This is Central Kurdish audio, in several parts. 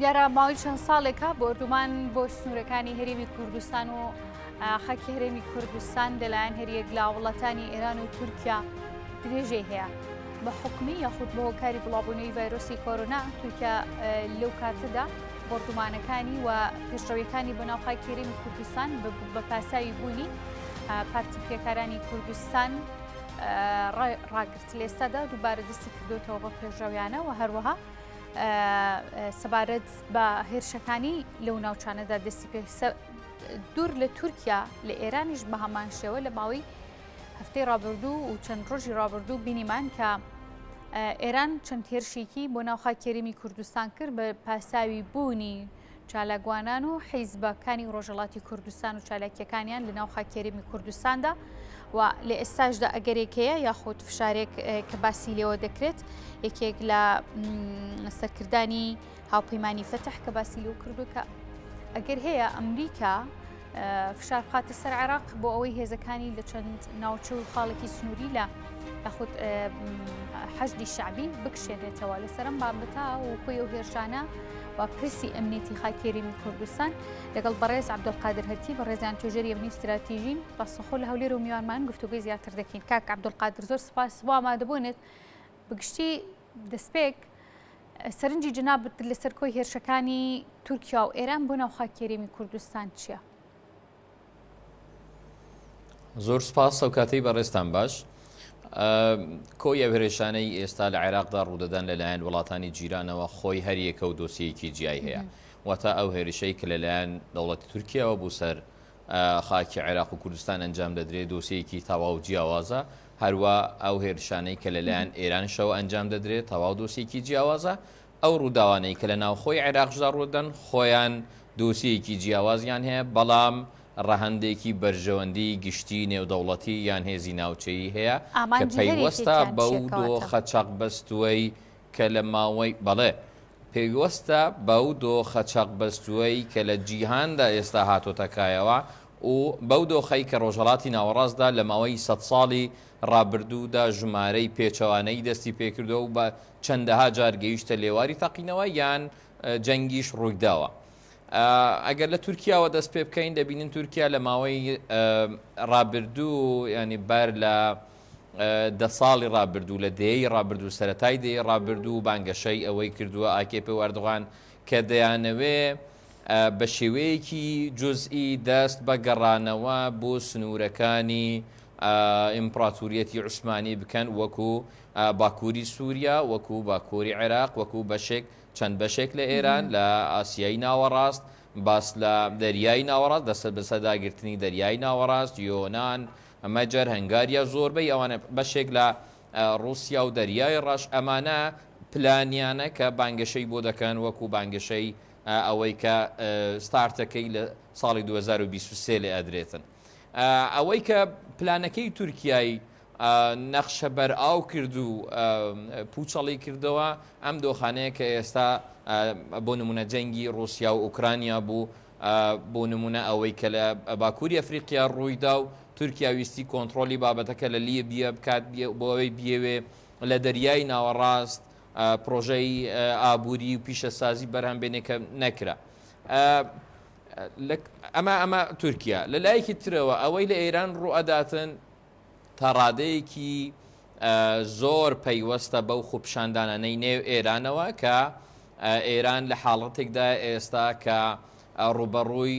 دیارە ماوەی چەند ساڵێکە بۆردومان بۆ سنوورەکانی هەرێمی کوردستان و خاکی هەرێمی کوردستان لەلایەن هەریەک لە وڵاتانی ئێران و تورکیا درێژەی هەیە. بە حکومی یاخود بە هۆکاری بڵاوبوونەوەی ڤایرۆسی کۆرۆنا تورکیا لەو کاتەدا بۆردومانەکانی و پێشڕەویەکانی بۆ ناو خاکی هەرێمی کوردستان بە پاساوی بوونی پارتی کرێکارانی کوردستان ڕاگرت لە ئێستادا دووبارە دەستی کردوتەوە بە پێشڕەویانە و هەروەها سەبارەت بە هێرشەکانی لەو ناوچانەدا دەستی پێ دوور لە تورکیا لە ئێرانیش بە هەمان شێوە لە ماوەی هەفتەی ڕابردوو و چەند ڕۆژی ڕابردوو بینیمان کە ئێران چەند هێرشێکی بۆ ناو خاکی هەرێمی کوردستان کرد بە پاساوی بوونی چالاکوانان و حیزبەکانی ڕۆژهەڵاتی کوردستان و چالاکیەکانیان لە ناو خاکی هەرێمی کوردستاندا و لە ئێستاشدا ئەگەرێک هەیە یاخود فشارێک کە باسی لێوە دەکرێت یەکێک لە سەرکردانی هاوپەیمانی فەتح کە باسی لەو کردو کە ئەگەر هەیە ئەمریکا فشار بخاتە سەر عێراق بۆ ئەوەی هێزەکانی لە چەند ناوچە و خاڵێکی سنووری لە یاخود حەشدی شعبی بکشێنێتەوە لەسەرم بابەتە و کۆی ئەو هێرشانە و پرسی ئەمنیەتی خاکی هەرێمی کوردستان لەگەڵ بەڕێز عەبدولقادر هەرکی بەڕێزیان توێژەری ئەمنی ستراتیژین ڕاستەخۆ لە هەولێر و میوانمان گفتوگۆی زیاتر دەکەین کاک عەبدولقادر زۆر سپاس بۆ ئامادەبوونت بەگشتی دەستپێک سەرنجی جەنابت لەسەر کۆی هێرشەکانی تورکیا و ئێران بۆ ناو خاکی هەرێمی کوردستان چییە؟ زۆر سپاس ئەو کاتەی بەڕێزتان باش. کۆی ئەو هێرشانەی ئێستا لە عێراقدا ڕوودەدەن لەلایەن وڵاتانی جیرانەوە خۆی هەر یەکە و دۆسیەیەکی جیای هەیە. واتە ئەو هێرشەی کە لەلایەن دەوڵەتی تورکیاوە بۆ سەر خاکی عێراق و کوردستان ئەنجام دەدرێت دۆسیەیەکی تەواو جیاوازە، هەروا ئەو هێرشانەی کە لەلایەن ئێرانشەوە ئەنجام دەدرێت تەواو دۆسیەکی جیاوازە، ئەو ڕووداوانەی کە لە ناوخۆی عێراقشدا ڕوودەدەن خۆیان دۆسیەیەکی جیاوازیان هەیە، بەڵام ڕەهەندێکی بەرژەوەندیی گشتیی نێودەوڵەتی یان هێزی ناوچەیی هەیە کە ئامانجی هەر پەیوەستە یەکێکیان بەو چییە کەواتە؟ دۆخە چەقبەستووەی کە لە ماوەی بەڵێ پەیوەستە بەو دۆخە چەقبەستووەی کە لە جیهاندا ئێستا هاتۆتە کایەوە و بەو دۆخەی کە ڕۆژهەڵاتی ناوەڕاستدا لە ماوەی سەدساڵی ڕابردوودا ژمارەی پێچەوانەی دەستی پێکردووە و بە چەندەها جار گەیشتە لێواری تەقینەوە یان جەنگیش ڕوویداوە. ئەگەر لە تورکیاوە دەست پێ بکەین دەبینین تورکیا لە ماوەی ڕابردوو ینی بەر لە دە ساڵی ڕابردوو لە دەیەی ڕابردوو سەتای دەیەی ڕابردوو بانگەشەی ئەوەی کردووە ئاکێپێ و ئەردوغان کە دەیانەوێ بە شێوەیەکی جزئی دەست بە گەڕانەوە بۆ سنوورەکانی ئیمپراتوریەتی عوسمانی بکەن وەکو باکووری سووریا، وەکو باکووری عێراق، وەکو بەشێک چەند بەشێک لە ئێران، لە ئاسیای ناوەڕاست، باس لە دەریای ناوەڕاست، دەست بەسەرداگرتنی دەریای ناوەڕاست، یۆنان، مەجەر، هەنگاریا، زۆربەی ئەوانە بەشێک لە ڕووسیا و دەریای ڕەش، ئەمانە پلانیانە کە بانگەشەی بۆ دەکەن وەکو بانگەشەی ئەوەی کە ستارتەکەی لە ساڵی 2023 لێ ئەدرێتن. ئەوەی کە پلانەکەی تورکیای نەخشە بەرئاو کرد و پوچەڵی کردەوە ئەم دۆخانەیە کە ئێستا بۆ نمونە جەنگی ڕوسیا و ئۆکرانیا بوو بۆ نمونە ئەوەی کە لە باکووری ئەفریقیا ڕوویدا و تورکیا ویستی کۆنتترۆلی بابەتەکە لە لیبیە بکات بۆ ئەوەی بیەوێ لە دەریای ناوەڕاست پرۆژەی ئابووری و پیشەسازی بەرهەم بێنێ کە نەکرا. ئەمە ئەمە تورکیا لە لایەکی ترەوە ئەوەی لە ئێران ڕوئەداتن تا ڕادەیەکی زۆر پەیوەستە بەو خۆپیشاندانانەی نێو ئێرانەوە کە ئێران لە حاڵەتێکدا ئێستا کە ڕوبەڕووی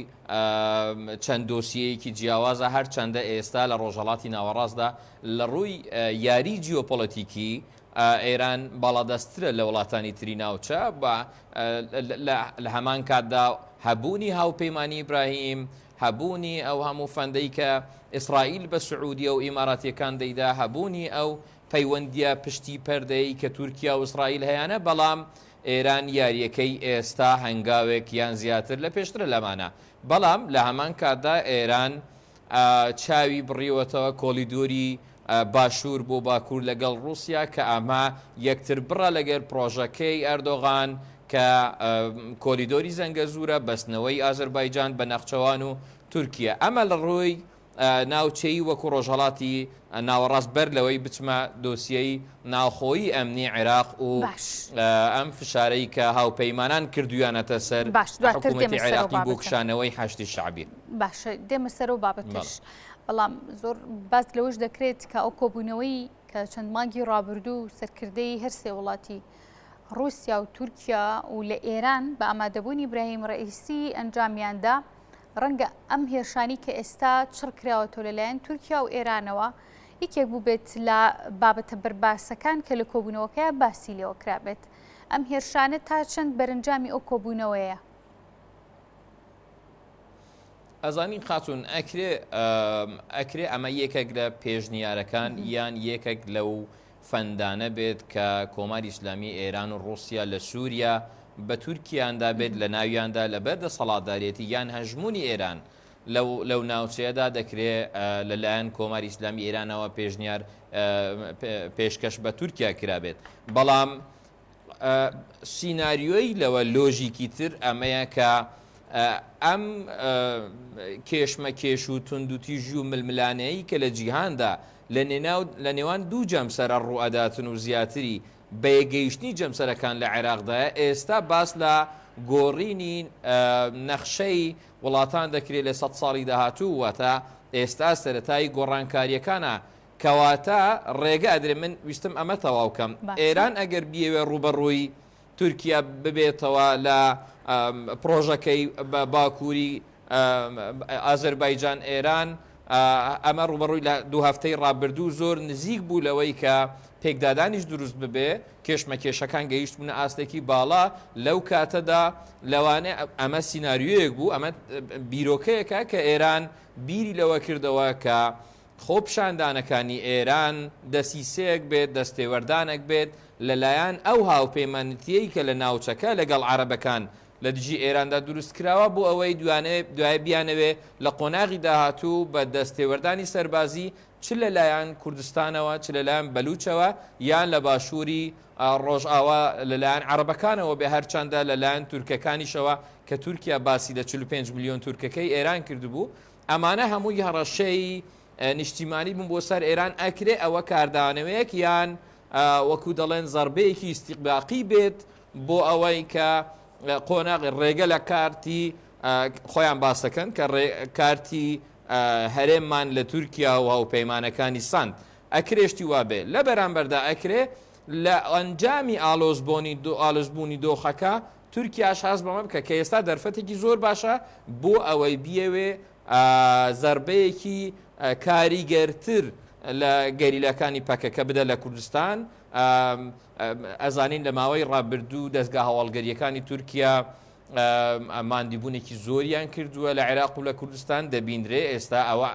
چەند دۆسیەیەکی جیاوازە هەرچەندە ئێستا لە ڕۆژهڵاتی ناوەڕاستدا لە ڕووی یاری جیۆپۆلەتیکی ئێران باڵادەستترە لە وڵاتانی تری ناوچە لە هەمان کاتدا هەبوونی هاوپەیمانی ئیبراهیم، هەبوونی ئەو هەموو فەندەی کە ئیسرائیل بە سعودیە و ئیماراتیەکان دەیدا، هەبوونی ئەو پەیوەندیە پشتی پەردەیەی کە تورکیا و ئیسرائیل هەیانە، بەڵام ئێران یاریەکەی ئێستا هەنگاوێک یان زیاتر لە پێشترە لەمانە، بەڵام لە هەمان کاتدا ئێران چاوی بڕیوەتەوە کۆلیدۆری باشوور بۆ باکوور لەگەڵ ڕووسیا کە ئەمە یەکتربڕە لەگەر پڕۆژەکەی ئەردۆغان کە کۆلیدۆری زەنگەزوورە، بەستنەوەی ئازەربایجان بە نەخچەوان و تورکیە. ئەمە لە ڕووی. ناوچەیی وەکو ڕۆژهەڵاتی ناوەڕاست بەر لەوەی بچمە دۆسیەی ناوخۆیی ئەمنی عێراق و ئەم فشارەی کە هاوپەیمانان کردوویانەتە سەر حکوومەتی عێراقی بۆ کشانەوەی حەشدی شەعبی. باشە دێمە سەر ئەو بابەتەش، بەڵام زۆر باس لەوەش دەکرێت کە ئەو کۆبوونەوەی کە چەند مانگی ڕابردوو سەرکردەی هەرسێ وڵاتی ڕووسیا و تورکیا و لە ئێران بە ئامادەبوونی ئیبراهیم ڕەئیسی ئەنجامیاندا، ڕەنگە ئەم هێرشانەی کە ئێستا چڕ کراوەتەوە لەلایەن تورکیا و ئێرانەوە یەکێک بووبێت لە بابەتە بەرباسەکان کە لە کۆبوونەوەکەیا باسی لێوە کرابێت. ئەم هێرشانە تا چەند بەرەنجامی ئەو کۆبوونەوەیە؟ ئەزانی خاتوون ئەکرێ ئەکرێ ئەمە یەکێک لە پێشنیارەکان یان یەکێک لەو فەندانە بێت کە کۆماری ئیسلامی ئێران و ڕووسیا لە سووریا بە تورکیاندا بێت لە ناویاندا لەبەر دەسەڵاتدارێتی یان هەژموونی ئێران لەو لەو ناوچەیەدا دەکرێ لەلایەن کۆماری ئیسلامی ئێرانەوە پێشنیار پێشکەش بە تورکیا کرابێت بەڵام سیناریۆی لەوە لۆژیکی تر ئەمەیە کە ئەم کێشمەکێش و توندوتیژی و ململانێی کە لە جیهاندا لە نێوان دوو جەمسەرە ڕووئەداتن و زیاتری بەیەکگەیشتنی جەمسەرەکان لە عێراقدایە، ئێستا باس لە گۆڕینی نەخشەی وڵاتان دەکرێت لە سەد ساڵی داهاتوو، واتە ئێستا سەرەتای گۆڕانکارییەکانە، کەواتە ڕێگە ئەدرێ، من ویستم ئەمە تەواو کەم، ئێران ئەگەر بیەوێ ڕووبەڕووی تورکیا ببێتەوە لە پڕۆژەکەی باکووری ئازەربایجان ئێران، ئەمە ڕووبەڕووی لە دوو هەفتەی ڕابردوو زۆر نزیک بوو لەوەی کە پێکدادانیش دروست ببێ، کێشمەکێشەکان گەیشتبوونە ئاستێکی باڵا لەو کاتەدا لەوانەیە ئەمە سیناریۆیەک بوو، ئەمە بیرۆکەیەکە کە ئێران بیری لەوە کردەوە کە خۆپیشاندانەکانی ئێران دەسیسەیەک بێت، دەستێوەردانێک بێت لەلایەن ئەو هاوپەیمانێتییەی کە لە ناوچەکە لەگەڵ عەرەبەکان لە دژی ئێراندا دروستکراوە بۆ ئەوەی دوایە بیانەوێ لە قۆناغی داهاتوو بە دەستێوەردانی سەربازی چ لە لایەن کوردستانەوە چ لە لایەن بەلوچەوە یان لە باشووری ڕۆژئاوا لە لایەن عەرەبەکانەوە بێ هەرچەندە لە لایەن تورکەکانیشەوە کە تورکیا باسی لە 45 ملیۆن تورکەکەی ئێران کردبوو ئەمانە هەمووی هەڕەشەی نیشتیمانی بوون بۆ سەر ئێران، ئەکرێ ئەوە کاردانەوەیەک یان وەکو دەڵێن زەربەیەکی ئیستیقباقی بێت بۆ ئەوەی کە قۆناغی ڕێگە لە کارتی خۆیان باس دەکەن کە کارتی هەرێممان لە تورکیا و هاوپەیمانەکانی ساند ئەکرێ شتی وابێ لە بەرامبەردا ئەکرێ لە ئەنجامی ئالۆزبوونی ئالۆزبوونی دۆخەکە تورکیاش هەست بەمە بکە کە ئێستا دەرفەتێکی زۆر باشە بۆ ئەوەی بیەوێ زەربەیەکی کاریگەرتر لە گەریلاکانی پەکەکە بدە لە کوردستان. ئەزانین لە ماوەی ڕابردوو دەزگا هەواڵگەرییەکانی تورکیا ماندیبوونێکی زۆریان کردووە لە عێراق و لە کوردستان دەبینرێ ئێستا ئەوە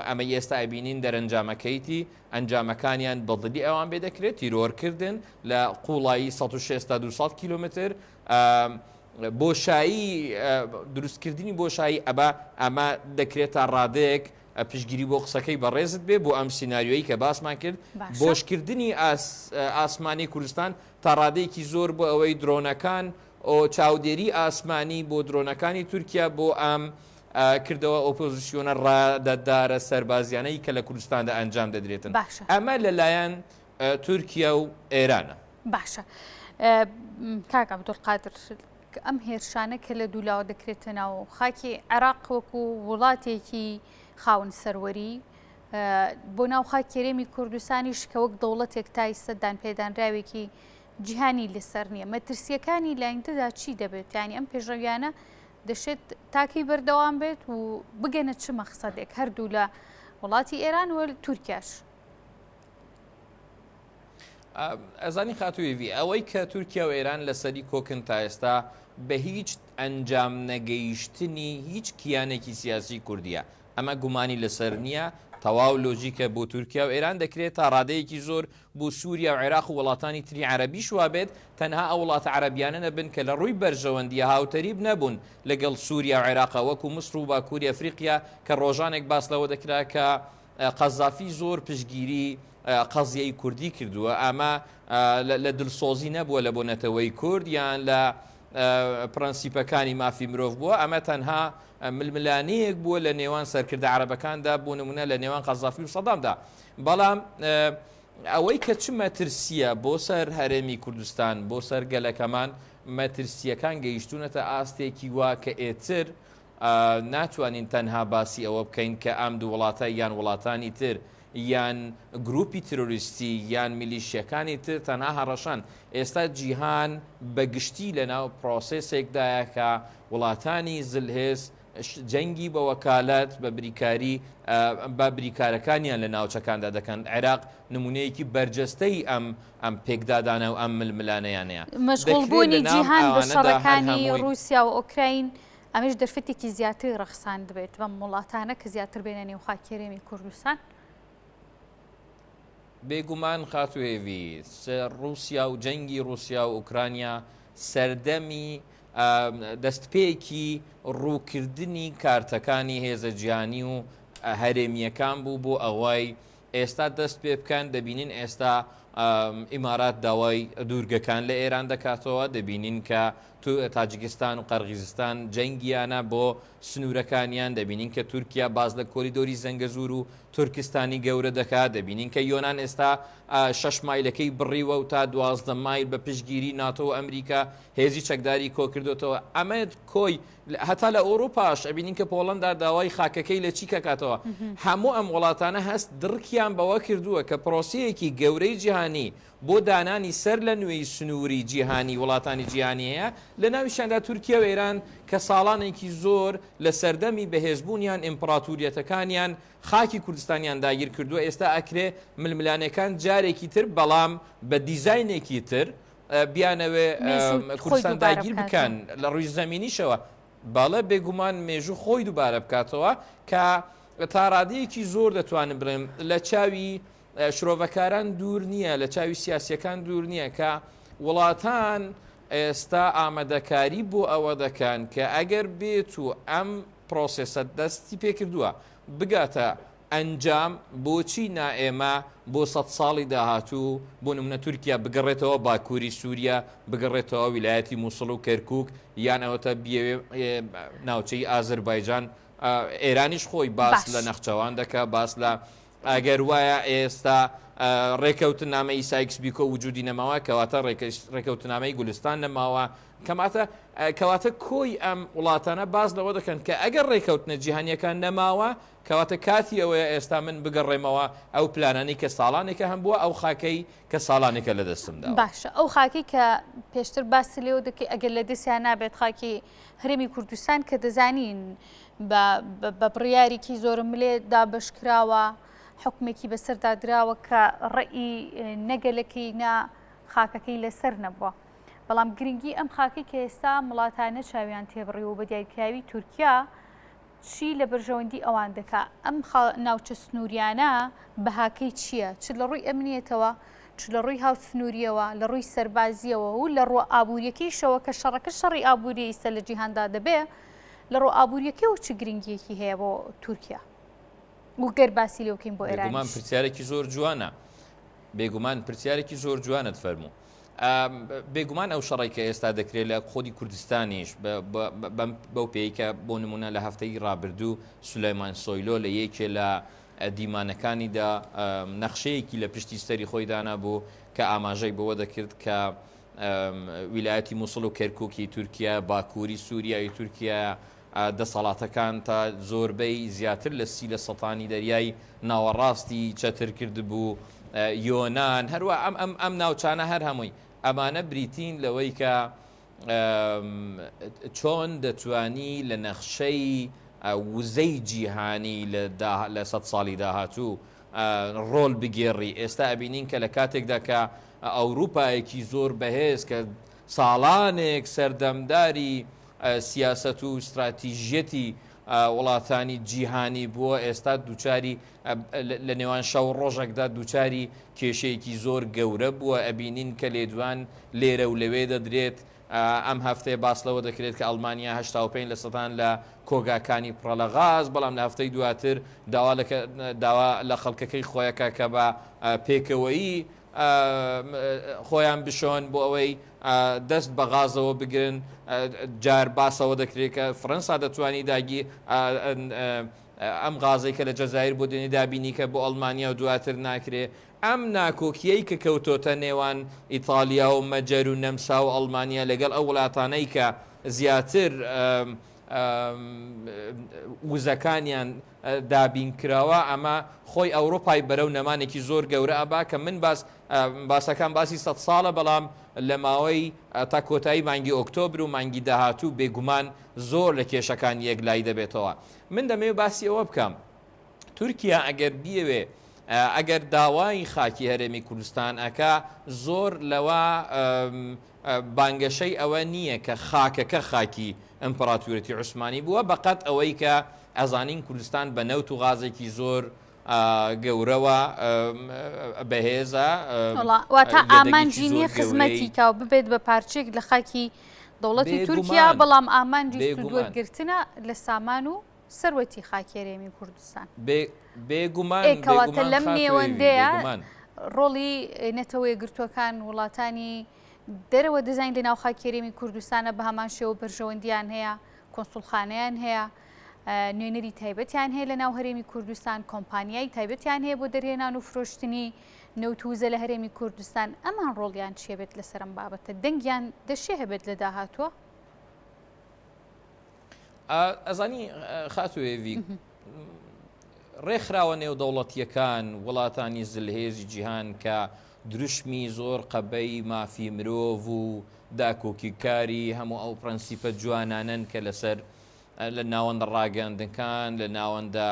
ئەمە ئێستا ئەبینین دەرەنجامەکەیتی ئەنجامەکانیان بە دڵی ئەوان بێ دەکرێت تیرۆرکردن لە قوڵایی 160 تا 200 کیلومتر بۆشایی دروستکردنی بۆشایی ئەبا ئەمە دەکرێت تا ڕادەیەک پشگیری بۆ قسەکەی بەڕێزت بێ بۆ ئەم سیناریۆیی کە باسمان کرد بۆشکردنی ئاسمانی کوردستان تا ڕادەیەکی زۆر بۆ ئەوەی درۆنەکان و چاودێری ئاسمانی بۆ درۆنەکانی تورکیا بۆ ئەم کردەوە ئۆپۆزیسیۆنە ڕادەدارە سەربازیانەی کە لە کوردستاندا ئەنجام دەدرێتن. باشە. ئەمە لە لایەن تورکیا و ئێرانە. باشە کاک عەبدولقادر ئەم هێرشانە کە لە دوولاوە دەکرێتە ناو خاکی عێراق وەکو وڵاتێکی خاوەن سەروەری بۆ ناو خاکی هەرێمی کوردستانیش کە وەک دەوڵەتێک تا ئیستا دانپێدانراوێکی جیهانی لەسەر نییە مەترسیەکانی لایندەدا چی دەبێت یانی ئەم پێشڕەویانە دەشێت تاکەی بەردەوام بێت و بگەنە چ مەخسەدێک هەردوو لە وڵاتی ئێران و تورکیاش؟ ئەزانی خاتوویڤی ئەوەی کە تورکیا و ئێران لەسەری کۆکن تا ئێستا بە هیچ ئەنجام نەگەیشتنی هیچ کیانێکی سیاسی کوردیە ئەمە گومانی لەسەر نییە تەواو لۆجیکە بۆ تورکیا و ئێران دەکرێت تا ڕادەیەکی زۆر بۆ سووریا و عێراق و وڵاتانی تری عەرەبیش وابێت، تەنها ئەو وڵاتە عەرەبیانە نەبن کە لە ڕووی بەرژەوەندییە هاوتەریب نەبوون لەگەڵ سووریا و عێراقا وەکو مسر و باکووری ئەفریقیا کە ڕۆژانێک باس لەوە دەکرا کە قەزافی زۆر پشتگیری قەزیەی کوردی کردووە ئەمە لە دلسۆزی نەبووە لە بۆ نەتەوەی کورد یان لە. پرەنسیپەکانی مافی مرۆڤ بووە، ئەمە تەنها ململانێیەک بووە لە نێوان سەرکردە عەرەبەکاندا، بۆ نموونە لە نێوان قەزافی و سەدامدا. بەڵام ئەوەی کە چ مەترسییە بۆ سەر هەرێمی کوردستان، بۆ سەر گەلەکەمان، مەترسییەکان گەیشتوونەتە ئاستێکی وا کە ئێتر ناتوانین تەنها باسی ئەوە بکەین کە ئەم دوو وڵاتە یان وڵاتانی تر یان گروپی ترۆریستی یان میلیشیەکانی تر تەنها هەڕەشەن. ئێستا جیهان بە گشتی لەناو پرۆسێسێکدایە کە وڵاتانی زلهێز جەنگی بە وەکالەت بە بریکاری بە بریکارەکانیان لە ناوچەکاندا دەکەن. عێراق نمونەیەکی بەرجەستەی ئەم ئەم پێکدادانە و ئەم ململانێیانەیە. مەشغوڵ دەکرێت بوونی لەناو جیهان بە ئەوانەدا هەر شەڕەکانی هەمووی. ڕووسیا و ئۆکراین ئەمەش دەرفەتێکی زیاتری ڕەخساندبێت بەم وڵاتانە کە زیاتر بێنە نێو خاکی هەرێمی کوردستان. بێگومان خاتوو هێڤی، ڕووسیا و جەنگی ڕووسیا و ئۆکرانیا سەردەمی دەستپێکی ڕووکردنی کارتەکانی هێزە جیهانی و هەرێمییەکان بوو بۆ ئەوەی ئێستا دەست پێ بکەن، دەبینین ئێستا ئیمارات داوای دوورگەکان لە ئێران دەکاتەوە، دەبینین کە تاجیکستان و قەرغیزستان جەنگیانە بۆ سنوورەکانیان، دەبینین کە تورکیا باس لە کۆریدۆری زەنگەزور و تورکستانی گەورە دەکات، دەبینین کە یۆنان ئێستا شەش مایلەکەی بڕیوە و تا 12 مایل بە پشتگیری ناتۆ و ئەمریکا هێزی چەکداری کۆکردۆتەوە. ئەمە کۆی هەتا لە ئەوروپاش ئەبینین کە پۆڵەندا داوای خاکەکەی لە چیک ئەکاتەوە. هەموو ئەم وڵاتانە هەست دڕکیان بەوە کردووە کە پرۆسەیەکی گەورەی جیهانی بۆ دانانی سەر لە نوێی سنووری جیهانی وڵاتانی جیهانی هەیە، لە ناویشیاندا تورکیا و ئێران کە ساڵانێکی زۆر لە سەردەمی بەهێزبوونیان ئیمپڕاتوریەتەکانیان خاکی کوردستانیان داگیر کردووە، ئێستا ئەکرێ ململانێکان جارێکی تر بەڵام بە دیزاینێکی تر بیانەوێ کوردستان داگیر بکەن لە ڕووی زەمینیشەوە بەڵێ بێگومان مێژوو خۆی دووبارە بکاتەوە کە تا ڕادەیەکی زۆر دەتوانم بڵێم لە چاوی شرۆڤەکاران دوور نییە لە چاوی سیاسیەکان دوور نییە کە وڵاتان ئێستا ئامادەکاری بۆ ئەوە دەکەن کە ئەگەر بێت و ئەم پرۆسێسە دەستی پێکردووە بگاتە ئەنجام، بۆچی نا ئێمە بۆ سەد ساڵی داهاتوو، بۆ نمونە تورکیا بگەڕێتەوە باکوری سوریا، بگەڕێتەوە ویلایەتی موسڵ و کەرکوک، یان ئەوەتا بیەوێ ناوچەی ئازەربایجان، ئێرانیش خۆی باس باش. لە نەخچەوان دەکا، باس لە ئەگەر وایە ئێستا ڕێکەوتنامەی سایکس بیکۆ وجودی نەماوە، کەواتە ڕێکەوتنامەی گولستان نەماوە، کەماتە کەواتە کۆی ئەم وڵاتانە باس لەوە دەکەن کە ئەگەر ڕێکەوتنە جیهانیەکان نەماوە، کەواتە کاتی ئەوەیە ئێستا من بگەڕێمەوە ئەو پلانانەی کە ساڵانێکە هەمبووە، ئەو خاکەی کە ساڵانێکە لە دەستم داوە. باشە ئەو خاکەی کە پێشتر باست لێوە دەکەی ئەگەر لە دەستیان نابێت خاکی هەرێمی کوردستان کە دەزانین بە بڕیارێکی زۆرەملێ دابەشکراوە، حوکمێکی بەسەردا دراوە کە ڕەئی نە گەلەکەی نە خاکەکەی لەسەر نەبووە. بەڵام گرنگی ئەم خاکەی کە ئێستا ئەم وڵاتانە چاویان تێبڕیوە و بە دیاریکراوی تورکیا چی لە بەرژەوەندی ئەوان دەکا؟ ئەم ناوچە سنووریانە بەهاکەی چییە؟ چ لە ڕووی ئەمنیەتەوە، چ لە ڕووی هاوسنوورییەوە، لە ڕووی سەربازییەوە و لە ڕووە ئابوورییەکەیشەوە کە شەڕەکە شەڕی ئابوورییە ئیستا لە جیهاندا دەبێ، لە ڕووە ئابوورییەکەیەوە چ گرنگییەکی هەیە بۆ تورکیا؟ و گەر باسی لێ بکەین بۆ بێگومان ئێرانیش. پرسیارێکی زۆر جوانە. بێگومان پرسیارێکی زۆر جوانت فەرموو. بێگومان ئەو شەڕی کە ئێستا دەکرێت لە خۆدی کوردستانیش بەو پێی کە بۆ نمونە لە هەفتەی ڕابردوو سولەیمان سۆیلۆ لە یەکێ لە دیمانەکانیدا نەخشەیەکی لە پشتی سەری خۆی دانابوو کە ئاماژەی بەوە دەکرد کە ویلایەتی مووسڵ و کەرککی تورکیا باکووری سووریای تورکیا دەسەڵاتەکان تا زۆربەی زیاتر لە سی لە سەتانی دەریای ناوەڕاستی چەتر کردبوو، یۆنان، هەروە ئەم ئەم ئەم ناوچانە هەر هەمووی. ئەمانە بریتین لەوەی کە چۆن دەتوانی لە نەخشەی وزەی جیهانی لە لە سەد ساڵی داهاتوو ڕۆل بگێڕی. ئێستا ئەبینین کە لە کاتێکدا کە ئەوروپایەکی زۆر بەهێز کە ساڵانێک سەردەمداری سیاسەت و ستراتیژیەتی وڵاتانی جیهانی بووە، ئێستا دووچاری لە نێوان شەو و ڕۆژێکدا دووچاری کێشەیەکی زۆر گەورە بووە، ئەبینین کە لێدوان لێرە و لەوێ دەدرێت، ئەم هەفتەیە باس لەوە دەکرێت کە ئەڵمانیا 85 لە سەدان لە کۆگاکانی پڕە لە غاز، بەڵام لە هەفتەی دواتر داوا لە داوا لە خەڵکەکەی خۆیەکە کە بە پێکەوەیی. خۆیان بشۆن بۆ ئەوەی دەست بە غازەوە بگرن جار باسەوە دەکرێت کە فڕەنسا دەتوانی داگی ئەم غازەی کە لە جەزایر بۆ دێنێ دابینی کە بۆ ئەڵمانیا و دواتر ناکرێ ئەم ناکۆکیەی کە کەوتۆتە نێوان ئیتالیا و مەجەر و نەمسا و ئەڵمانیا لەگەڵ ئەو وڵاتانەی کە زیاتر وزەکانیان دابین کراوە ئەمە خۆی ئەوروپای بەرەو نەمانێکی زۆر گەورە ئەبا کە من باس باسەکان باسی سە ساڵە بەڵام لە ماوەی تا کۆتایی مانگی ئۆکتۆبر و مانگی داهاتوو بێگومان زۆر لە کێشەکان یەک لای دەبێتەوە من دەمەوێت باسی ئەوە بکەم تورکیا ئەگەر بیەوێ ئەگەر داوای خاکی هەرێمی کوردستان ئەکا زۆر لەوە بانگەشەی ئەوە نییە کە خاکەکە خاکی ئیمپراتورەتی عوسمانی بووە بەقەت ئەوەی کە ئەزانین کوردستان بە نەوت و غازێکی زۆر گەورەوە بەهێزە واتە ئامانجی نییە خزمەتی کا و ببێت بە پارچێک لە خاکی دەوڵەتی تورکیا بەڵام ئامانجی سوودوەرگرتنە لە سامان و سەروەتی خاکی هەرێمی کوردستان. بێگومان کەواتە لەم نێوەندەیە ڕۆڵی نەتەوە یەکگرتووەکان وڵاتانی دەرەوە دەزانین لە ناو خاکی هەرێمی کوردستانە بە هەمان شێوە بەرژەوەندیان هەیە کۆنسوڵخانەیان هەیە نوێنەری تایبەتیان هەیە لە ناو هەرێمی کوردستان کۆمپانیای تایبەتیان هەیە بۆ دەرهێنان و فرۆشتنی نەوت وزە لە هەرێمی کوردستان ئەمان ڕۆڵیان چیە بێت لەسەر ئەم بابەتە دەنگیان دەشێ هەبێت لە داهاتووە؟ ئەزانی خاتوو هێڤی ڕێکخراوە نێودەوڵەتیەکان وڵاتانی زلهێزی جیهان کە دروشمی زۆر قەبەی مافی مرۆڤ و داکۆکیکاری هەموو ئەو پرەنسیپە جوانانەن کە لەسەر لە ناوەندە ڕاگەاندنکان لە ناوەندە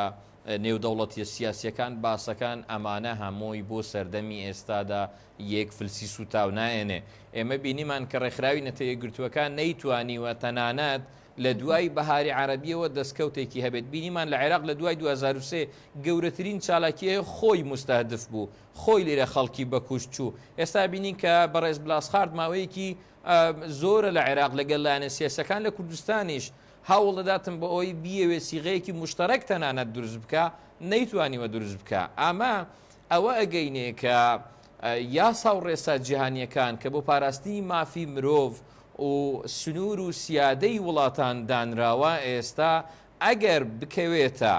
نێودەوڵەتیە سیاسیەکان باسەکان ئەمانە هەمووی بۆ سەردەمی ئێستادا یەک فلسی سوتاو نایەنێ. ئێمە بینیمان کە ڕێکخراوی نەتەوە یەکگرتووەکان نەیتوانیوە تەنانەت لە دوای بەهاری عەرەبیەوە دەستکەوتێکی هەبێت. بینیمان لە عێراق لە دوای 2003 گەورەترین چالاکیە خۆی موستەهدف بوو، خۆی لێرە خەڵکی بەکوشت چوو. ئێستا بینین کە بەڕێز بلاسخارت ماوەیەکی زۆرە لە عێراق لەگەڵ لایەنە سیاسیەکان لە کوردستانیش هەوڵ دەداتن بۆ ئەوەی بیەوێت سیغەیەکی موشتەرەک تەنانەت دروست بکا، نەیتوانیوە دروست بکا. ئەمە ئەوە ئەگەینێ کە یاسا و ڕێسا جیهانییەکان کە بۆ پاراستنی مافی مرۆڤ و سنوور و سیادەی وڵاتان دانراوە ئێستا ئەگەر بکەوێتە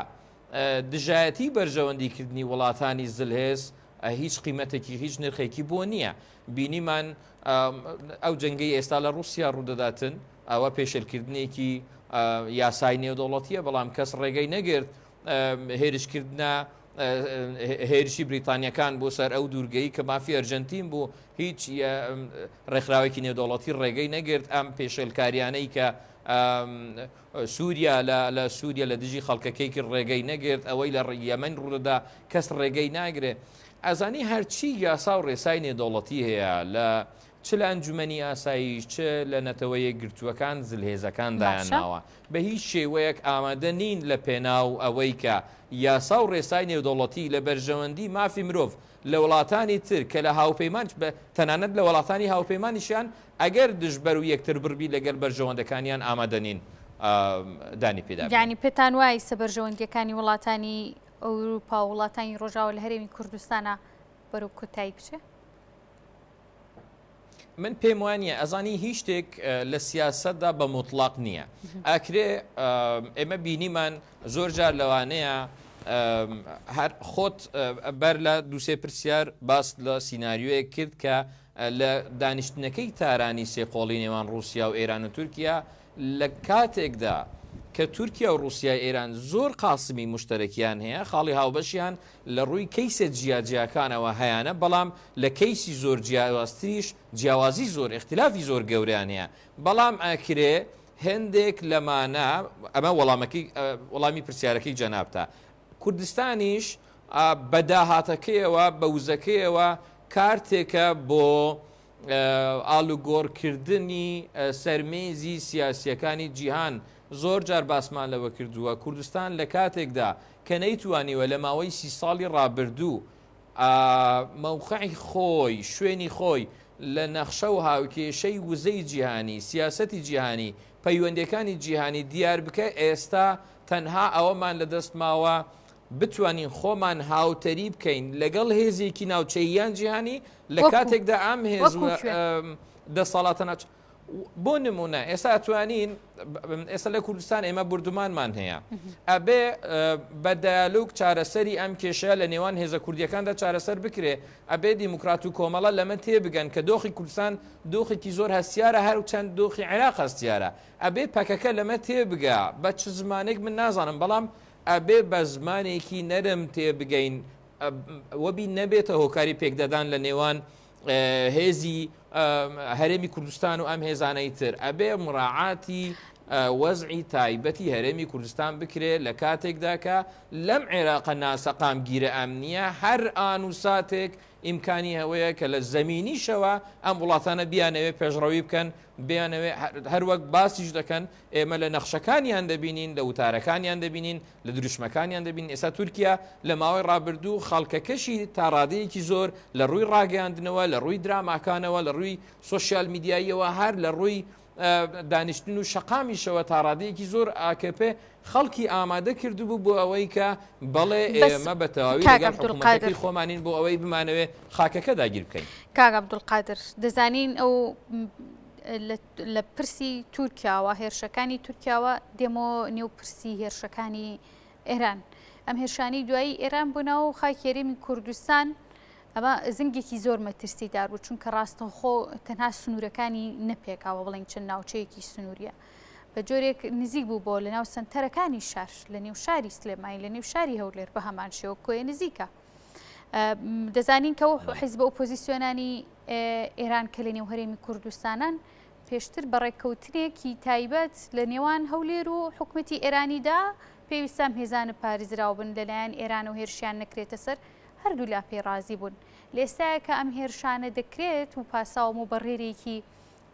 دژایەتی بەرژەوەندیکردنی وڵاتانی زلهێز هیچ قیمەتێکی هیچ نرخێکی بۆ نییە. بینیمان ئەو جەنگەی ئێستا لە ڕووسیا ڕوودەداتن ئەوە پێشێلکردنێکی یاسای نێودەوڵەتیە بەڵام کەس ڕێگەی نەگرت هێرشکردنە هێرشی بریتانیەکان بۆ سەر ئەو دوورگەی کە مافی ئەرجنتین بوو هیچ ڕێکخراوێکی نێودەوڵەتی ڕێگەی نەگرت ئەم پێشێلکاریانەی کە سووریا لە سووریا لە دژی خەڵکەکەی کرد ڕێگەی نەگرت ئەوەی لە یەمەن ڕوودەدا کەس ڕێگەی ناگرێ ئەزانی هەرچی یاسا و ڕێسای نێودەوڵەتی هەیە لە چ لە ئەنجومەنی ئاسایش چ لە نەتەوە یەکگرتووەکان زلهێزەکان دایانناوە بە هیچ شێوەیەک ئامادە نین لە پێناو ئەوەی کە یاسا و ڕێسای نێودەوڵەتی لە بەرژەوەندی مافی مرۆڤ لە وڵاتانی تر کە لە هاوپەیمان تەنانەت لە وڵاتانی هاوپەیمانیشیان ئەگەر دژبەر و یەکتربڕ بی لەگەل بەرژەوەندەکانیان ئامادە نین دانی پێدا بنێن. یانی پێتان وایە ئیستا بەرژەوەندییەکانی وڵاتانی ئەوروپا و وڵاتانی ڕۆژاوا لە هەرێمی کوردستانا بەرەو کۆتایی بچێ؟ من پێم وانە ئەزانی هیچ شتێک لە سیاسەتدا بە مطلق نییە ئەکرێ ئێمە بینیمان زۆر جار لەوانەیە هەر خۆت بەر لە دوسێ پرسیار باس لە سینناریۆیەک کرد کە لە دانیشتنەکەی تارانی سێقۆڵی نێوان رووسیا و ئێران و تورکیا لە کاتێکدا کە تورکیا و ڕووسیای ئێران زۆر قاسمی موشتەرەکیان هەیە، خاڵی هاوبەشیان لە ڕووی کەیسە جیاجیاکانەوە هەیانە، بەڵام لە کەیسی زۆر جیاوازتریش جیاوازی زۆر، ئیختلافی زۆر گەورەیان هەیە. بەڵام ئەکرێ هێندێک لەمانە، ئەمە وەڵامەکەی وەڵامی پرسیارەکەی جەنابتە، کوردستانیش بە داهاتەکەیەوە، بە وزەکەیەوە کارتێکە بۆ ئالوگۆڕکردنی سەرمێزی سیاسییەکانی جیهان، زۆر جار باسمان لەوە کردووە، کوردستان لە کاتێکدا کە نەیتوانیوە لە ماوەی سی ساڵی ڕابردوو مەوقعی خۆی، شوێنی خۆی لە نەخشە و هاوکێشەی وزەی جیهانی، سیاسەتی جیهانی، پەیوەندییەکانی جیهانی دیار بکە، ئێستا تەنها ئەوەمان لە دەست ماوە. بتوانین خۆمان هاوتەریب بکەین لەگەڵ هێزێکی ناوچەیی یان جیهانی لە کاتێکدا ئەم هێز دەسەڵاتە ناچ بۆ نمونە ئێستا ئەتوانین ئێستا لە کوردستان ئێمە بردومانمان هەیە ئەبێ بە دیالوگ چارەسەری ئەم کێشەیە لە نێوان هێزە کوردیەکاندا چارەسەر بکرێ ئەبێ دیموکرات و کۆمەڵە لەمە تێبگەن کە دۆخی کوردستان دۆخێکی زۆر هەستیارە هەر چەند دۆخی عێراق هەستیارە ئەبێ پەکەکە لەمە تێبگا بە چ زمانێک من نازانم بەڵام ئەبێ بە زمانێکی نەرم تێبگەین وەبی نەبێتە هۆکاری پێکدادان لە نێوان هێزی هەرێمی کوردستان و ئەم هێزانەی تر ئەبێ مراعاتی وەزعی تایبەتی هەرێمی کوردستان بکرێ لە کاتێکدا کە لەم عێراقە ناسەقامگیرە ئەمنیە هەر ئان و ساتێک ئیمکانی هەوەیە کە لە زەمینیشەوە ئەم وڵاتانە بیانەوێ پێشڕەوی بکەن بیانەوێ هەروەک باسیش دەکەن ئێمە لە نەخشەکانیان دەبینین، لە وتارەکانیان دەبینین، لە دروشمەکانیان دەبینین، ئێستا تورکیا لە ماوەی ڕابردوو خەڵکەکەشی تا ڕادەیەکی زۆر لە ڕووی ڕاگەیاندنەوە، لە ڕووی دراماکانەوە، لە ڕووی سۆشیال میدیاییەوە، هەر لە ڕووی دانیشتن و شەقامیشەوە تا ڕادەیەکی زۆر ئاکەپە خەڵکی ئامادە کردبوو بۆ ئەوەی کە بەڵێ ئێمە بە تەواوی لەگەڵ حکوومەتەکەی خۆمانین بۆ ئەوەی بمانەوێ خاکەکە داگیر بکەین. کاک عەبدولقادر دەزانین ئەو لە پرسی تورکیاوە، هێرشەکانی تورکیاوە دێمەوە نێو پرسی هێرشەکانی ئێران. ئەم هێرشانەی دوایی ئێران بۆ ناو خاکی هەرێمی کوردستان ئەمە زنگێکی زۆر مەترسیدار بوو چونکە ڕاستەوخۆ تەنها سنوورەکانی نەپێکاوە بڵێن چەند ناوچەیەکی سنووریە بە جۆرێک نزیک بوو بۆ لە ناو سنتەرەکانی شار لە نێو شاری سلێمانی لە نێو شاری هەولێر بە هەمان شێوە کۆیە نزیکە دەزانین کە حیزبە ئۆپۆزیسیۆنانی ئێران کە لە نێو هەرێمی کوردستانن پێشتر بە ڕێککەوتنێکی تایبەت لە نێوان هەولێر و حکومەتی ئێرانیدا پێویستە ئەم هێزانە پارێزراو بن لەلایەن ئێران و هێرشیان نەکرێتە سەر هەردوولا پێی ڕازی بوون لە ئێستایا کە ئەم هێرشانە دەکرێت و پاساو موبەڕیرێکی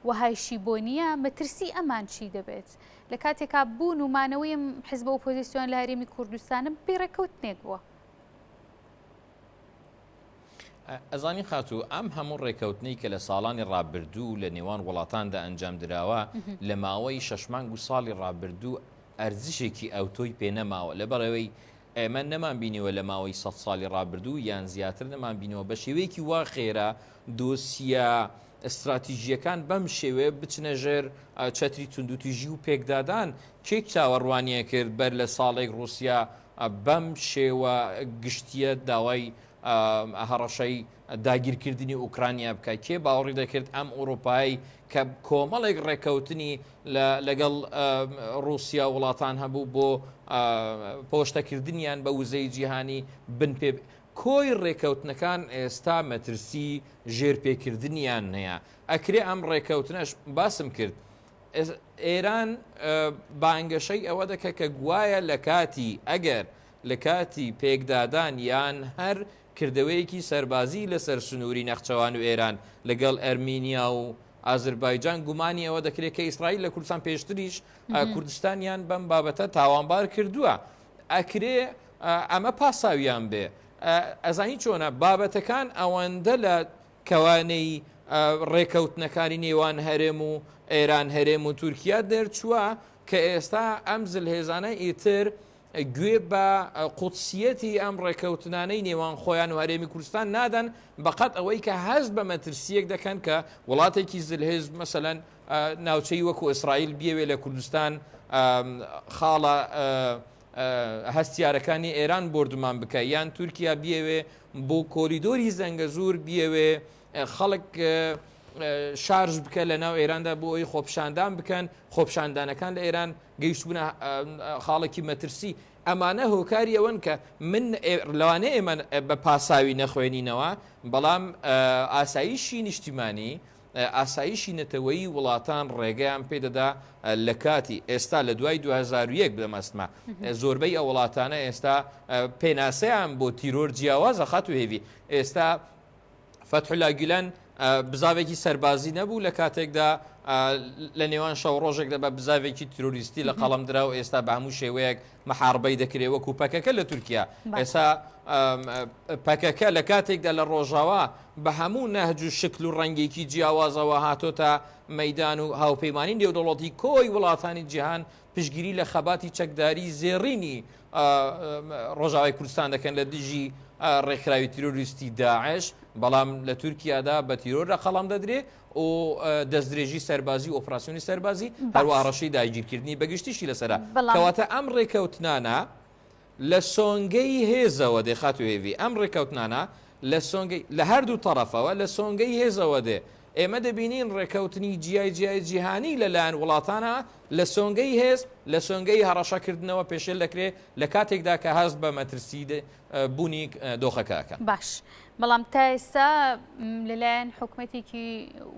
وەهایشی بۆ نییە مەترسی ئەمان چی دەبێت لە کاتێکا بوون و مانەوەی ئەم حزبە ئۆپۆزیسیۆن لە هەرێمی کوردستانە بێ ڕێککەوتنێک بووە. ئەزانی خاتوو ئەم هەموو ڕێکەوتنەی کە لە ساڵانی ڕابردوو لە نێوان وڵاتاندا ئەنجام دراوە لە ماوەی شەش مانگ و ساڵی ڕابردوو ئەرزشێکی ئەوتۆی پێ نەماوە لەبەرئەوەی ئێمە نەمان بینیوە لە ماوەی سەد ساڵی ڕابردوو یان زیاتر نەمان بینیوە بە شێوەیەکی وا خێرا دۆسیە ئیستراتیژییەکان بەم شێوەیە بچنە ژێر چەتری توندوتیژی و پێکدادان کێ چاوەڕوانیە کرد بەر لە ساڵێک ڕووسیا بەم شێوە گشتیە داوای هەڕەشەی داگیرکردنی ئۆکرانیا بکە کێ باوەڕی دەکرد ئەم ئەوروپایی کە کۆمەڵێک ڕێککەوتنی لەگەڵ ڕوسیا وڵاتان هەبوو بۆ پۆشتەکردنیان بە وزەی جیهانی بن پێ کۆی ڕێککەوتنەکان ئێستا مەترسی ژێرپێکردنیان هەیە ئەکرێ ئەم ڕێککەوتنەش باسم کرد ئێران بانگەشەی ئەوە دەکە کە گوایە لە کاتی ئەگەر لە کاتی پێکدادان یان هەر کردەوەیەکی سەربازی لەسەر سنووری نەخچەوان و ئێران لەگەڵ ئەرمینیا و ئازربایجان گومانی ئەوە دەکرێت کە ئیسرائیل لە کوردستان پێشتریش کوردستانیان بەم بابەتە تاوانبار کردووە ئەکرێ ئەمە پاساویان بێ ئەزانی چۆنە بابەتەکان ئەوەندە لە کەوانەی ڕێکەوتنەکانی نێوان هەرێم و ئێران هەرێم و تورکیا دەرچووە کە ئێستا ئەم زلهێزانە ئیتر گوێ بە قودسیەتی ئەم ڕێکەوتنانەی نێوان خۆیان و هەرێمی کوردستان نادەن بەقەت ئەوەی کە هەست بە مەترسیەک دەکەن کە وڵاتێکی زلهێز مەسەلەن ناوچەی وەکو ئیسرائیل بیەوێ لە کوردستان خاڵە هەستیارەکانی ئێران بۆردومان بکە یان تورکیا بیەوێ بۆ کۆریدۆری زەنگەزور بیەوێ خەڵک شارژ بکە لە ناو ئێراندا بۆ ئەوی خۆپشاندان بکەن خۆپشاندانەکان لە ئێران گەیشتبوونە خاڵێکی مەترسی ئەمانە هۆکاری ئەوەن کە من لەوانەیە ئێمە بە پاساوی نەخوێنینەوە بەڵام ئاسایشی نیشتیمانی ئاسایشی نەتەوەیی وڵاتان ڕێگەیان پێدەدا لە کاتی ئێستا لە دوای 2001 بەمەستمە زۆربەی ئەو وڵاتانە ئێستا پێناسەیان بۆ تیرۆر جیاوازە خاتوو هێوی ئێستا فەتحولا گولەن بزاڤێکی سەربازی نەبوو لە کاتێکدا لە نێوان شەو ڕۆژێکدا بە بزاڤێکی تیرۆریستی لە قەڵەم درا و ئێستا بە هەموو شێوەیەک محاربەی دەکرێ وەکو پەکەکە لە تورکیا ئێستا پەکەکە لە کاتێکدا لە ڕۆژاوا بە هەموو نەهج و شکل و ڕەنگێکی جیاوازەوە هاتۆتە مەدان و هاوپەیمانی نێودەوڵەتی کۆی وڵاتانی جیهان پشتگیری لە خەباتی چەکداری زێڕینی ڕۆژاوای کوردستان دەکەن لە دژی ڕێکخراوی تیرۆریستی داعش، بەڵام لە تورکیادا بە تیرۆر لە قەڵەم دەدرێ و دەستدرێژی سەربازی و ئۆپراسیۆنی سەربازی هەروە هەڕەشەی داگیرکردنی بەگشتیشی لەسەرە. کەواتە ئەم ڕێکەوتنانە لە سۆنگەی هێزەوە دێ خاتوو هێڤی، ئەم ڕێکەوتنانە لە سۆنگەی لە هەردوو تەڕەفەوە لە سۆنگەی هێزەوە دێ. ئێمە دەبینین ڕێکەوتنی جیای جیای جیهانی لە لایەن وڵاتانە لە سۆنگەی هێز، لە سۆنگەی هەڕەشەکردنەوە پێشێل دەکرێ لە کاتێکدا کە هەست بە مەترسی بوونی دۆخەکە ئەکەن. باش بەڵام تا ئێستا لەلایەن حکومەتێکی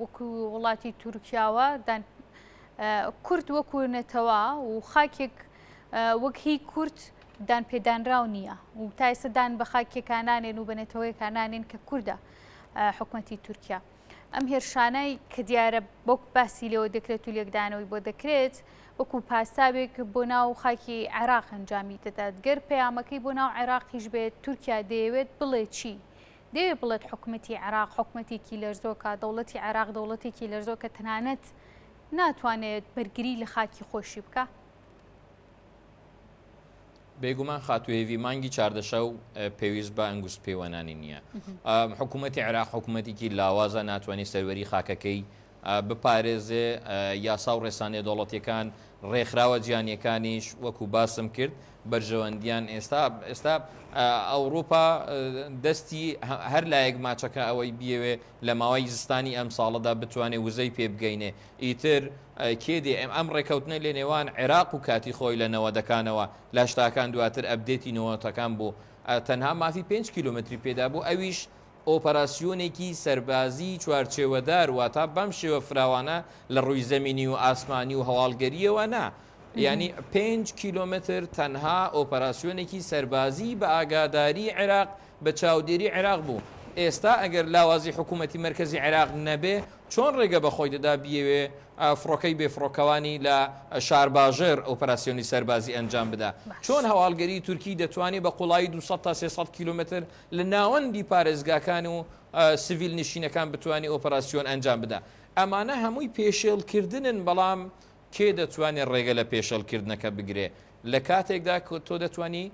وەکو وڵاتی تورکیاوە دان کورد وەکو نەتەوە و خاکێک وەک هی کورد دان پێدانراو نییە و تا ئێستا دان بە خاکێکانانێن و بە نەتەوەیەکانانێن کە کوردە حکومەتی تورکیا. ئەم هێرشانەی کە دیارە بۆک باسی لێوە دەکرێت و لێکدانەوەی بۆ دەکرێت وەکو پاساوێک بۆ ناو خاکی عێراق ئەنجامی دەدات گەر پەیامەکەی بۆ ناو عێراقیش بێت تورکیا دەیەوێت بڵێ چی؟ دەیەوێت بڵێت حکومەتی عێراق حکومەتێکی لەرزۆکە دەوڵەتی عێراق دەوڵەتێکی لەرزۆکە تەنانەت ناتوانێت بەرگری لە خاکی خۆشی بکا؟ بێگومان خاتوو هێڤی مانگی چاردەشەو پێویست بە ئەنگوست پێوەنانی نییە. حکوومەتی عێراق حکوومەتێکی لاوازە ناتوانێت سەروەری خاکەکەی بپارێزێ یاسا و ڕێسا نێودەوڵەتیەکان ڕێکخراوە جیهانیەکانیش وەکو باسم کرد بەرژەوەندیان ئێستا ئێستا ئەوروپا دەستی هەر لایەک ماچەکە ئەوەی بیەوێ لە ماوەی زستانی ئەم ساڵەدا بتوانێ وزەی پێ بگەینێ ئیتر کێ دێ ئەم ڕێکەوتنە لە نێوان عێراق و کاتی خۆی لە نەوەدەکانەوە لە هەشتاکان دواتر ئەبدێتی نەوەتەکان بوو تەنها مافی پێنج کیلۆمەتری پێدا بوو ئەویش ئۆپەراسیۆنێکی سەربازیی چوارچێوەدار، واتا بەم شێوە فراوانە لە ڕووی زەمینی و ئاسمانی و هەواڵگەرییەوە نا. یانی پێنج کیلۆمەتر تەنها ئۆپەراسیۆنێکی سەربازیی بە ئاگاداریی عێراق، بە چاودێری عێراق بوو. ئێستا ئەگەر لاوازی حکوومەتی مەرکەزی عێراق نەبێ، چۆن ڕێگە بە خۆی دەدا بیەوێ فڕۆکەی بێفڕۆکەوانی لە شارباژێر ئۆپەراسیۆنی سەربازی ئەنجام بدا؟ چۆن هەواڵگەریی تورکی دەتوانێ بە قوڵایی 200 تا 300 کیلۆمەتر لە ناوەندی پارێزگاکان و سڤیل نشینەکان بتوانێ ئۆپەراسیۆن ئەنجام بدا. ئەمانە هەمووی پێشێلکردنن، بەڵام کێ دەتوانێ ڕێگە لە پێشێلکردنەکە بگرێ؟ لە کاتێکدا تۆ دەتوانی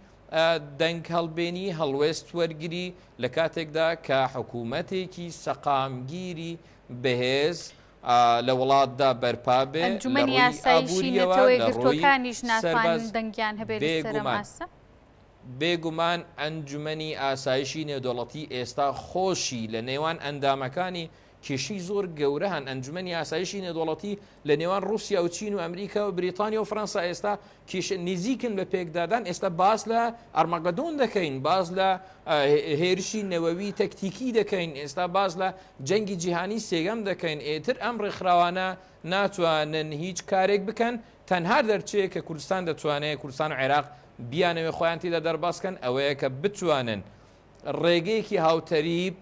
دەنگ هەڵبێنی، هەڵوێست وەرگری، لە کاتێکدا کە حکوومەتێکی سەقامگیری بەهێز لە وڵاتدا بەرپا بێ، لە ئەنجومەنی ڕووی ئاسایشی ئابوورییەوە، نەتەوە لە ڕووی یەکگرتووەکانیش ناتوانن سەرباز، دەنگیان هەبێت لەسەر ئەم بێگومان. ئاستە. بێگومان ئەنجومەنی ئاسایشی نێودەوڵەتی ئێستا خۆشی لە نێوان ئەندامەکانی کێشەی زۆر گەورە هەن، ئەنجومەنی ئاسایشی نێودەوڵەتی لە نێوان ڕوسیا و چین و ئەمریکا و بریتانیا و فەرەنسا ئێستا کێشە نزیکن بە پێکدادان، ئێستا باس لە ئەرمەگەدۆن دەکەین، باس لە هێرشی نەوەوی تەکتیکی دەکەین، ئێستا باس لە جەنگی جیهانی سێگەم دەکەین، ئێتر ئەم ڕێکخراوانە ناتوانن هیچ کارێک بکەن، تەنها دەرچەیەک کە کوردستان دەتوانێت، کوردستان و عێراق بیانەوێت خۆیان تێدا دەرباز کەن ئەوەیە کە بتوانن ڕێگەیەکی هاوتەریب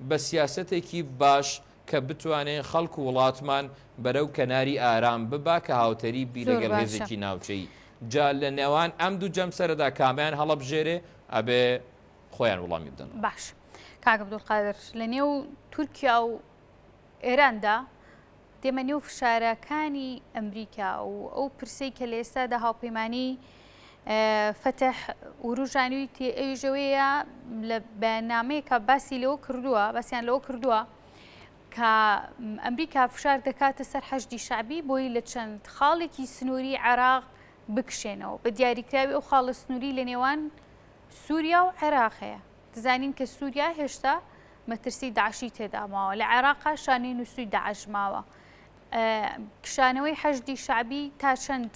بە سیاسەتێکی باش کە بتوانێ خەڵک و وڵاتمان بەرەو کەناری ئارام ببا کە هاوتەریب بی زۆر لەگەڵ باشە. هێزێکی ناوچەیی. جا لە نێوان ئەم دوو جەمسەرەدا کامیان هەڵەبژێرێ ئەبێ خۆیان وڵامی بدەنەوە. باش کاک عەبدولقادر لە نێو تورکیا و ئێراندا دێمە نێو فشارەکانی ئەمریکا و ئەو پرسەی کە لە ئێستادا هاوپەیمانی فەتح وروژانویتی ئەویش ئەوەیە لە بەیاننامەیەکە باسی لەوە کردووە باسیان لەوە کردووە کە ئەمریکا فشار دەکاتە سەر حەشدی شەعبی بۆی لە چەند خاڵێکی سنووری عێراق بکشێنەوە بە دیاریکراوی ئەو خاڵە سنووری لە نێوان سووریا و عێراق هەیە دەزانین کە سووریا هێشتا مەترسی داعشی تێدا ماوە، لە عێراقا شانەی نووستووی داعش ماوە. کشانەوەی حەشدی شەعبی تا چەند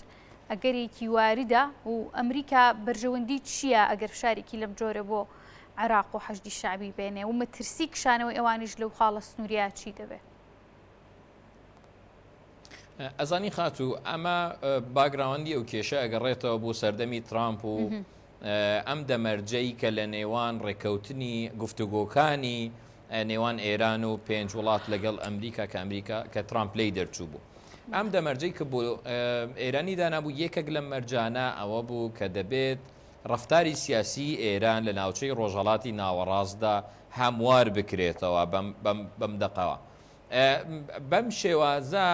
ئەگەرێکی واردە و ئەمریکا بەرژەوەندی چییە ئەگەر فشارێکی لەم جۆرە بۆ عێراق و حەشدی شەعبی بێنێ و مەترسی کشانەوەی ئەوانیش لەو خاڵە سنووریە چی دەبێ؟ ئەزانی خاتوو ئەمە background ی ئەو کێشە ئەگەڕێتەوە بۆ سەردەمی ترامپ و ئەم دە مەرجەی کە لە نێوان ڕێککەوتنی گفتوگۆکانی نێوان ئێران و پێنج وڵات لەگەڵ ئەمریکا کە ئەمریکا کە ترامپ لێی دەرچوو بوو. ئەم دە مەرجەی کە بۆ ئێرانی دانابوو یەکێک لەم مەرجانە ئەوە بوو کە دەبێت ڕەفتاری سیاسیی ئێران لە ناوچەی ڕۆژهەڵاتی ناوەڕاستدا هەموار بکرێتەوە بەم دەقەوە. بەم شێوازە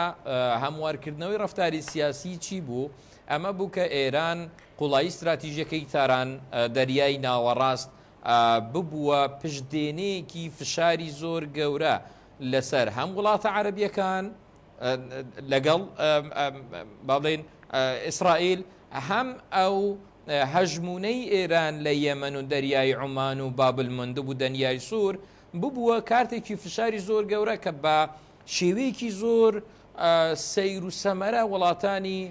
هەموارکردنەوەی ڕەفتاری سیاسی چی بوو؟ ئەمە بوو کە ئێران قوڵایی ستراتیژیەکەی تاران دەریای ناوەڕاست ببووە پشتدێنەیەکی فشاری زۆر گەورە لەسەر هەم وڵاتە عەرەبیەکان لەگەڵ با بڵێین ئیسرائیل هەم ئەو هەژمونەی ئێران لە یەمەن و دەریای عومان و بابلمندب و دەنیای سوور ببووە کارتێکی فشاری زۆر گەورە کە بە شێوەیەکی زۆر سەیر و سەمەرە وڵاتانی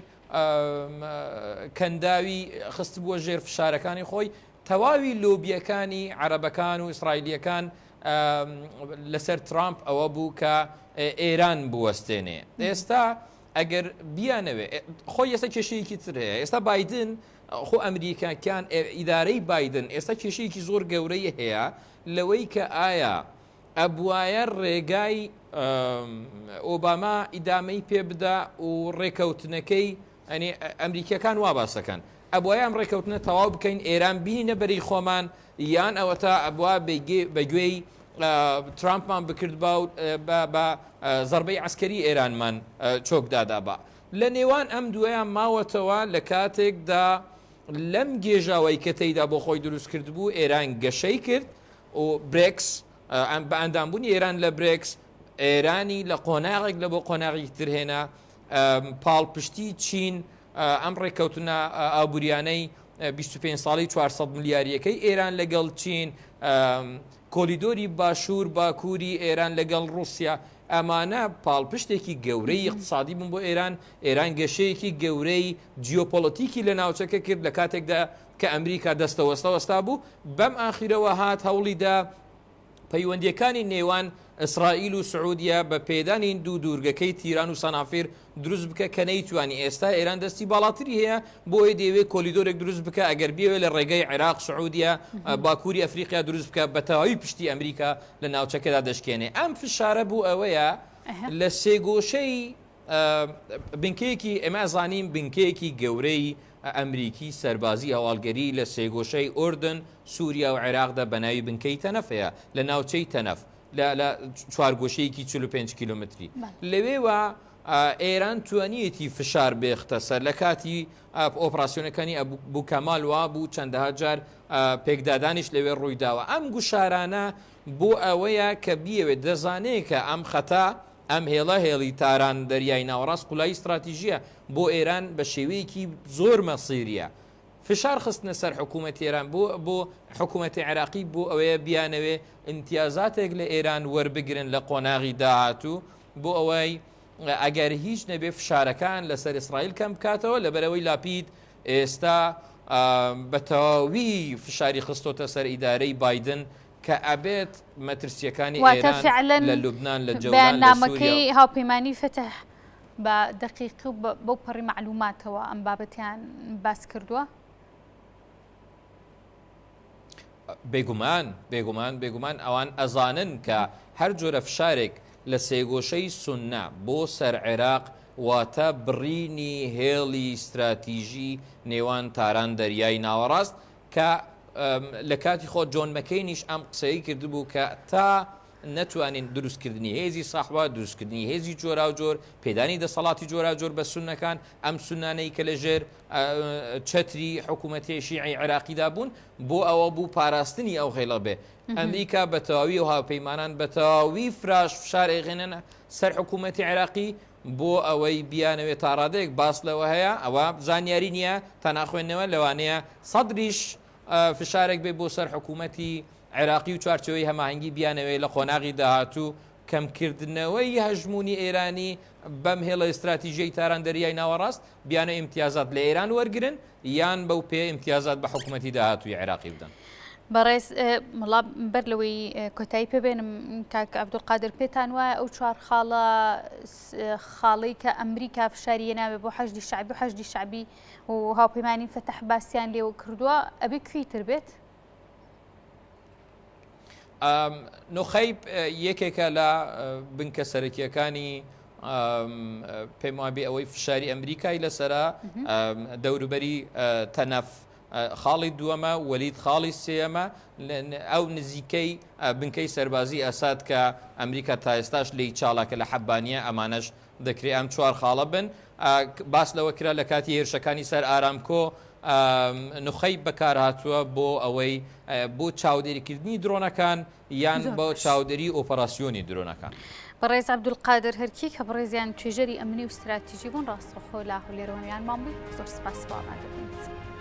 کەنداوی خستبووە ژێر فشارەکانی خۆی تەواوی لۆبیەکانی عەرەبەکان و ئیسرائیلیەکان لەسەر ترامپ ئەوە بوو کە ئێران بوەستێنێ ئێستا ئەگەر بیانەوێ خۆی ئێستا کێشەیەکی تر هەیە ئێستا بادن خۆ ئەمریکاکان ئیدارەی بادن ئێستا کێشەیەکی زۆر گەورەی هەیە لەوەی کە ئایا ئەبوایە ڕێگای ئۆباما ئیدامەی پێ بدا و ڕێکەوتنەکەی ئەنی ئەمریکیەکان وا باسەکەن ئەبوایە ئەم ڕێکەوتنە تەواو بکەین ئێران بینینە بەری خۆمان یان ئەوەتا ئەبوا بە گوێی ترامپمان بکردبا و بە زەربەی عسکەری ئێرانمان چۆک دادابا لە نێوان ئەم دویان ماوەتەوە لە کاتێکدا لەم گێژاوی کە تێیدا بۆ خۆی دروست کردبوو ئێران گەشەی کرد و برێکس بە ئەندامبوونی ئێران لە برێکس ئێرانی لە قۆناغێک لە بۆ قۆناغی ترهێنا پاڵپشتی چین ئەم ڕێککەوتنە ئابووریانەی 25 ساڵی 400 ملیاریەکەی ئێران لەگەڵ چین کۆلیدۆری باشوور باکووری ئێران لەگەڵ رووسیا ئەمانە پاڵپشتێکی گەورەی اقتصادی بوون بۆ ئێران ئێران گەشەیەکی گەورەی جیۆپۆلەتیکی لە ناوچەکە کرد لە کاتێکدا کە ئەمریکا دەستەوەستە وەستا بوو بەم ئاخیرەوە هات هەوڵیدا پەیوەندییەکانی نێوان ئیسرائیل و سعودیە بە پێدانی دوو دوورگەکەی تیران و سەنافیر دروست بکە کە نەیتوانی ئێستا ئێران دەستی باڵاتری هەیە بۆیە دەیەوێت کۆلیدۆرێک دروست بکە ئەگەر بیەوێت لە ڕێگەی عێراق سعودیە باکووری ئەفریقیا دروست بکە بە تەواوی پشتی ئەمریکا لە ناوچەکەدا دەشکێنێ ئەم فشارە بوو ئەوەیە لە سێگۆشەی بنکەیەکی ئێمە ئەزانین بنکەیەکی گەورەی ئەمریکی سەربازی هەواڵگەری لە سێگۆشەی ئوردن، سووریا و عێراقدا بە ناوی بنکەی تەنەف هەیە لە ناوچەی تەنەف لە چوارگۆشەیەکی 45 کیلۆمەتری لەوێوە ئێران توانیەتی فشار بێختە سەر لە کاتی ئۆپراسیۆنەکانی بوو کەمال وا بوو چەندەها جار پێکدادانیش لەوێ ڕوویداوە ئەم گوشارانە بۆ ئەوەیە کە بیەوێت دەزانێت کە ئەم خەتا ئەم هێڵە هێڵی تاران دەریای ناوەڕاست قولایی ستراتیژییە بۆ ئێران بە شێوەیەکی زۆر مەسیرییە. فشار خستنە سەر حکوومەتی ئێران بۆ بۆ حکوومەتی عێراقی بۆ ئەوەیە بیانەوێ ئیمتیازاتێک لە ئێران وەربگرن لە قۆناغی داهاتوو بۆ ئەوەی ئەگەر هیچ نەبێ فشارەکان لەسەر ئیسرائیل کەم بکاتەوە لەبەرئەوەی لاپید ئێستا بە تەواوی فشاری خستۆتە سەر ئیدارەی بایدن کە ئەبێت مەترسییەکانی واتە ئێران فعلەن لە لوبنان، لە جەولان، لە بەیاننامەکەی سووریا. هاوپەیمانیی فەتح بە دەقیقی و بەو پەڕی مەعلووماتەوە ئەم بابەتەیان باس کردووە؟ بێگومان، بێگومان، بێگومان ئەوان ئەزانن کە هەر جۆرە فشارێک لە سێگۆشەی سوننە بۆ سەر عێراق واتە بڕینی هێڵی ستراتیژی نێوان تاران دەریای ناوەڕاست کە لە کاتی خۆ جۆن مەکەینیش ئەم قسەی کردبوو کە تا نەتوانین دروستکردنی هێزی سەحوە، دروستکردنی هێزی جۆراوجۆر، پێدانی دەسەڵاتی جۆراوجۆر بە سوننەکان، ئەم سوننانەی کە لەژێر چەتری حکوومەتی شیعی عێراقیدا بوون، بۆ ئەوە بوو پاراستنی ئەو هێڵە بێ. ئەمریکا بە تەواوی و هاوپەیمانان بە تەواوی فراش فشار ئەیخێننە سەر حکوومەتی عێراقی بۆ ئەوەی بیانەوێت تا ڕادەیەک باس لەوە هەیە، ئەوە زانیاری نییە تا ناخوێندنەوە، لەوانەیە سەدریش فشارێک بێت بۆ سەر حکوومەتی عێراقی و چوارچێوەی هەماهەنگی بیانەوێت لە قۆناغی داهاتوو کەمکردنەوەی هەژموونی ئێرانی بەم هێڵە ئیستراتیژیەی تاران دەریای ناوەڕاست بیانە ئیمتیازات لە ئێران وەرگرن یان بەو پێیە ئیمتیازات بە حکوومەتی داهاتووی عێراقی بدەن. بەڕێز مەڵا بەر لەوەی کۆتایی پێبێنم کاک عەبدولقادر پێتان وایە ئەو چوار خاڵە خاڵەی کە ئەمریکا فشاری هێناوێ بۆ حەشدی شەعبی و حەشدی شەعبی و هاوپەیمانی فەتح باسیان لێوە کردووە ئەبێ کوێی تر بێت؟ نوخەیب یەکێکە لە بنکە سەرەکیەکانی. پێم وابێ ئەوەی فشاری ئەمریکای لەسرە دەوروبەری تەنەف خاڵی دووەمە، وەلید خاڵی سێیەمە، ئەو نزیکەی بنکەی سەربازی ئەساد کە ئەمریکا تا ئێستاش لێی چالاکە لە حەبانیە، ئەمانەش دەکرێ ئەم چوار خاڵە بن. باس لەوە کرا لە کاتی هێرشەکانی سەر ئارامکۆ نوخەی بەکارهاتووە بۆ ئەوەی بۆ چاودێریکردنی درۆنەکان یان بۆ چاودێری ئۆپەراسیۆنی درۆنەکان. بەڕێز عەبدولقادر هەرکی کە بەڕێزیان توێژەری ئەمنی و ستراتیژی بوون ڕاستەوخۆ لە هەولێرەوە میوانمان بووی زۆر سپاس بۆ ئامادەبوونت.